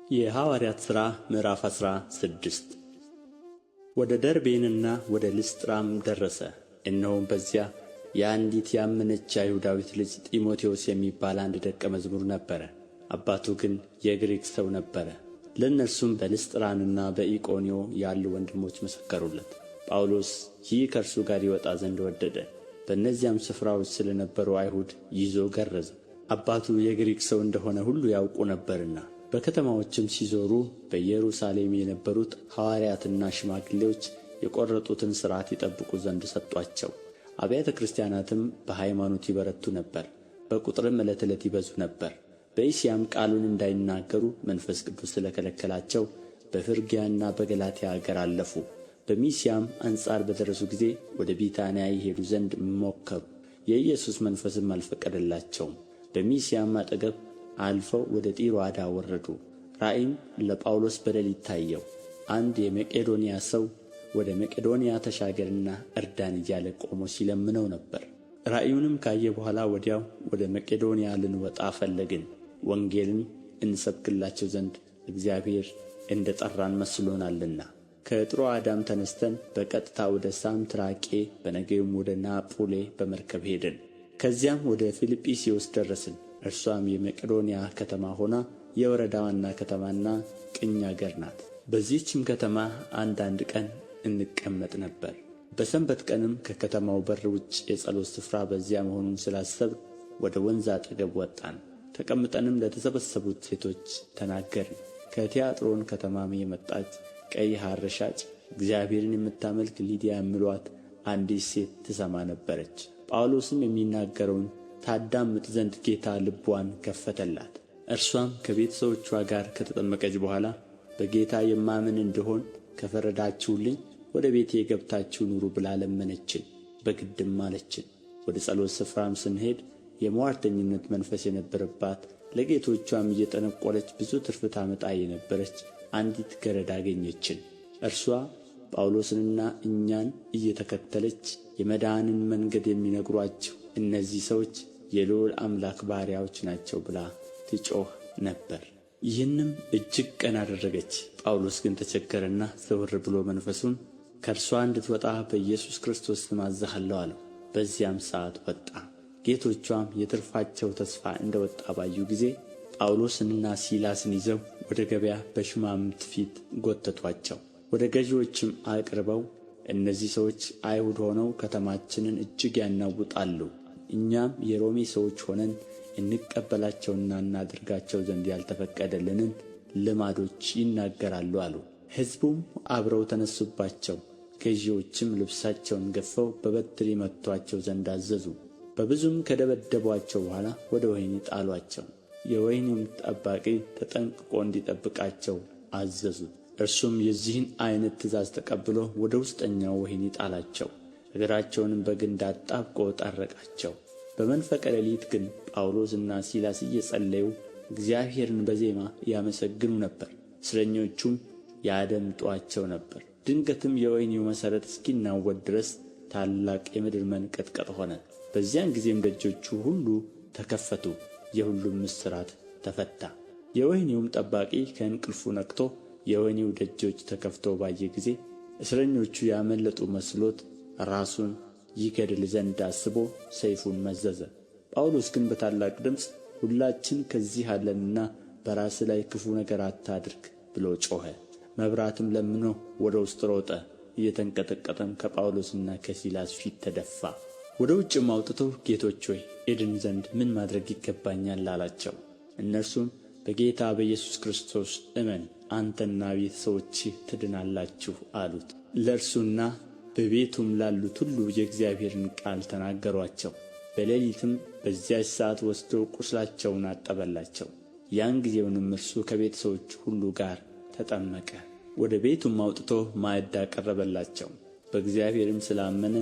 የሐዋርያት ሥራ ምዕራፍ 16። ወደ ደርቤንና ወደ ልስጥራም ደረሰ። እነሆም በዚያ የአንዲት ያመነች አይሁዳዊት ልጅ ጢሞቴዎስ የሚባል አንድ ደቀ መዝሙር ነበረ። አባቱ ግን የግሪክ ሰው ነበረ። ለእነርሱም በልስጥራንና በኢቆንዮ ያሉ ወንድሞች መሰከሩለት። ጳውሎስ ይህ ከእርሱ ጋር ይወጣ ዘንድ ወደደ። በእነዚያም ስፍራዎች ስለ ነበሩ አይሁድ ይዞ ገረዘው፣ አባቱ የግሪክ ሰው እንደሆነ ሁሉ ያውቁ ነበርና። በከተማዎችም ሲዞሩ በኢየሩሳሌም የነበሩት ሐዋርያትና ሽማግሌዎች የቈረጡትን ሥርዓት ይጠብቁ ዘንድ ሰጡአቸው። አብያተ ክርስቲያናትም በሃይማኖት ይበረቱ ነበር፣ በቁጥርም ዕለት ዕለት ይበዙ ነበር። በእስያም ቃሉን እንዳይናገሩ መንፈስ ቅዱስ ስለ ከለከላቸው በፍርግያና በገላትያ አገር አለፉ። በሚስያም አንጻር በደረሱ ጊዜ ወደ ቢታንያ ይሄዱ ዘንድ ሞከሩ፣ የኢየሱስ መንፈስም አልፈቀደላቸውም። በሚስያም አጠገብ አልፈው ወደ ጢሮአዳ ወረዱ። ራእይም ለጳውሎስ በሌሊት ታየው። አንድ የመቄዶንያ ሰው ወደ መቄዶንያ ተሻገርና እርዳን እያለ ቆሞ ሲለምነው ነበር። ራእዩንም ካየ በኋላ ወዲያው ወደ መቄዶንያ ልንወጣ ፈለግን፣ ወንጌልን እንሰብክላቸው ዘንድ እግዚአብሔር እንደ ጠራን መስሎናልና። ከጢሮአዳም ተነሥተን በቀጥታ ወደ ሳሞትራቄ በነገውም ወደ ናጱሌ በመርከብ ሄድን። ከዚያም ወደ ፊልጵስዩስ ደረስን። እርስዋም የመቄዶንያ ከተማ ሆና የወረዳ ዋና ከተማና ቅኝ አገር ናት። በዚህችም ከተማ አንዳንድ ቀን እንቀመጥ ነበር። በሰንበት ቀንም ከከተማው በር ውጭ የጸሎት ስፍራ በዚያ መሆኑን ስላሰብን ወደ ወንዝ አጠገብ ወጣን። ተቀምጠንም ለተሰበሰቡት ሴቶች ተናገርን። ከትያጥሮን ከተማም የመጣች ቀይ ሐር ሻጭ እግዚአብሔርን የምታመልክ ሊዲያ የሚሉአት አንዲት ሴት ትሰማ ነበረች። ጳውሎስም የሚናገረውን ታዳምጥ ዘንድ ጌታ ልብዋን ከፈተላት። እርስዋም ከቤተ ሰዎችዋ ጋር ከተጠመቀች በኋላ በጌታ የማምን እንድሆን ከፈረዳችሁልኝ ወደ ቤቴ ገብታችሁ ኑሩ ብላ ለመነችን፣ በግድም አለችን። ወደ ጸሎት ስፍራም ስንሄድ የምዋርተኝነት መንፈስ የነበረባት ለጌቶቿም እየጠነቈለች ብዙ ትርፍ ታመጣ የነበረች አንዲት ገረድ አገኘችን። እርስዋ ጳውሎስንና እኛን እየተከተለች የመዳንን መንገድ የሚነግሩአችሁ እነዚህ ሰዎች የልዑል አምላክ ባሪያዎች ናቸው ብላ ትጮኽ ነበር። ይህንም እጅግ ቀን አደረገች። ጳውሎስ ግን ተቸገረና ዘወር ብሎ መንፈሱን ከእርስዋ እንድትወጣ በኢየሱስ ክርስቶስ ስም አዝሃለሁ አለው። በዚያም ሰዓት ወጣ። ጌቶቿም የትርፋቸው ተስፋ እንደ ወጣ ባዩ ጊዜ ጳውሎስንና ሲላስን ይዘው ወደ ገበያ በሹማምት ፊት ጎተቱአቸው። ወደ ገዢዎችም አቅርበው እነዚህ ሰዎች አይሁድ ሆነው ከተማችንን እጅግ ያናውጣሉ፣ እኛም የሮሜ ሰዎች ሆነን እንቀበላቸውና እናደርጋቸው ዘንድ ያልተፈቀደልንን ልማዶች ይናገራሉ አሉ። ሕዝቡም አብረው ተነሡባቸው። ገዢዎችም ልብሳቸውን ገፈው በበትር ይመቱአቸው ዘንድ አዘዙ። በብዙም ከደበደቡአቸው በኋላ ወደ ወህኒ ጣሉአቸው። የወህኒውም ጠባቂ ተጠንቅቆ እንዲጠብቃቸው አዘዙት። እርሱም የዚህን ዓይነት ትእዛዝ ተቀብሎ ወደ ውስጠኛው ወህኒ ጣላቸው። እግራቸውንም በግንድ አጣብቆ ጠረቃቸው። በመንፈቀ ሌሊት ግን ጳውሎስና ሲላስ እየጸለዩ እግዚአብሔርን በዜማ ያመሰግኑ ነበር፣ እስረኞቹም ያደምጡአቸው ነበር። ድንገትም የወህኒው መሠረት እስኪናወጥ ድረስ ታላቅ የምድር መንቀጥቀጥ ሆነ። በዚያን ጊዜም ደጆቹ ሁሉ ተከፈቱ፣ የሁሉም እስራት ተፈታ። የወህኒውም ጠባቂ ከእንቅልፉ ነቅቶ የወህኒው ደጆች ተከፍተው ባየ ጊዜ እስረኞቹ ያመለጡ መስሎት ራሱን ይገድል ዘንድ አስቦ ሰይፉን መዘዘ። ጳውሎስ ግን በታላቅ ድምፅ ሁላችን ከዚህ አለንና በራስህ ላይ ክፉ ነገር አታድርግ ብሎ ጮኸ። መብራትም ለምኖ ወደ ውስጥ ሮጠ፣ እየተንቀጠቀጠም ከጳውሎስና ከሲላስ ፊት ተደፋ። ወደ ውጭም አውጥቶ ጌቶች ሆይ፣ እድን ዘንድ ምን ማድረግ ይገባኛል? አላቸው። እነርሱም በጌታ በኢየሱስ ክርስቶስ እመን፣ አንተና ቤተ ሰዎችህ ትድናላችሁ አሉት። ለእርሱና በቤቱም ላሉት ሁሉ የእግዚአብሔርን ቃል ተናገሩአቸው። በሌሊትም በዚያች ሰዓት ወስዶ ቍስላቸውን አጠበላቸው። ያን ጊዜውንም እርሱ ከቤተ ሰዎቹ ሁሉ ጋር ተጠመቀ። ወደ ቤቱም አውጥቶ ማዕድ አቀረበላቸው። በእግዚአብሔርም ስላመነ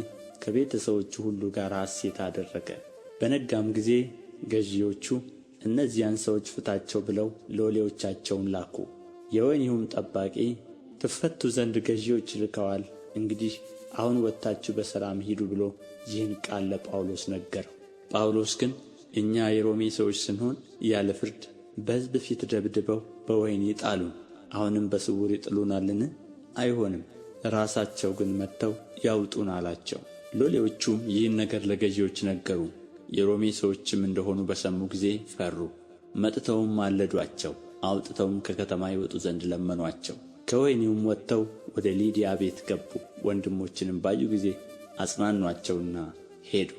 ከቤተ ሰዎቹ ሁሉ ጋር ሐሴት አደረገ። በነጋም ጊዜ ገዢዎቹ እነዚያን ሰዎች ፍታቸው ብለው ሎሌዎቻቸውን ላኩ። የወህኒውም ጠባቂ ትፈቱ ዘንድ ገዢዎች ልከዋል፣ እንግዲህ አሁን ወጥታችሁ በሰላም ሂዱ ብሎ ይህን ቃል ለጳውሎስ ነገረው። ጳውሎስ ግን እኛ የሮሜ ሰዎች ስንሆን ያለ ፍርድ በሕዝብ ፊት ደብድበው በወህኒ ጣሉን። አሁንም በስውር ይጥሉናልን? አይሆንም፣ ራሳቸው ግን መጥተው ያውጡን አላቸው። ሎሌዎቹም ይህን ነገር ለገዢዎች ነገሩ። የሮሜ ሰዎችም እንደ ሆኑ በሰሙ ጊዜ ፈሩ። መጥተውም ማለዱአቸው፣ አውጥተውም ከከተማ ይወጡ ዘንድ ለመኑአቸው። ከወህኒውም ወጥተው ወደ ልድያ ቤት ገቡ። ወንድሞችንም ባዩ ጊዜ አጽናኑአቸውና ሄዱ።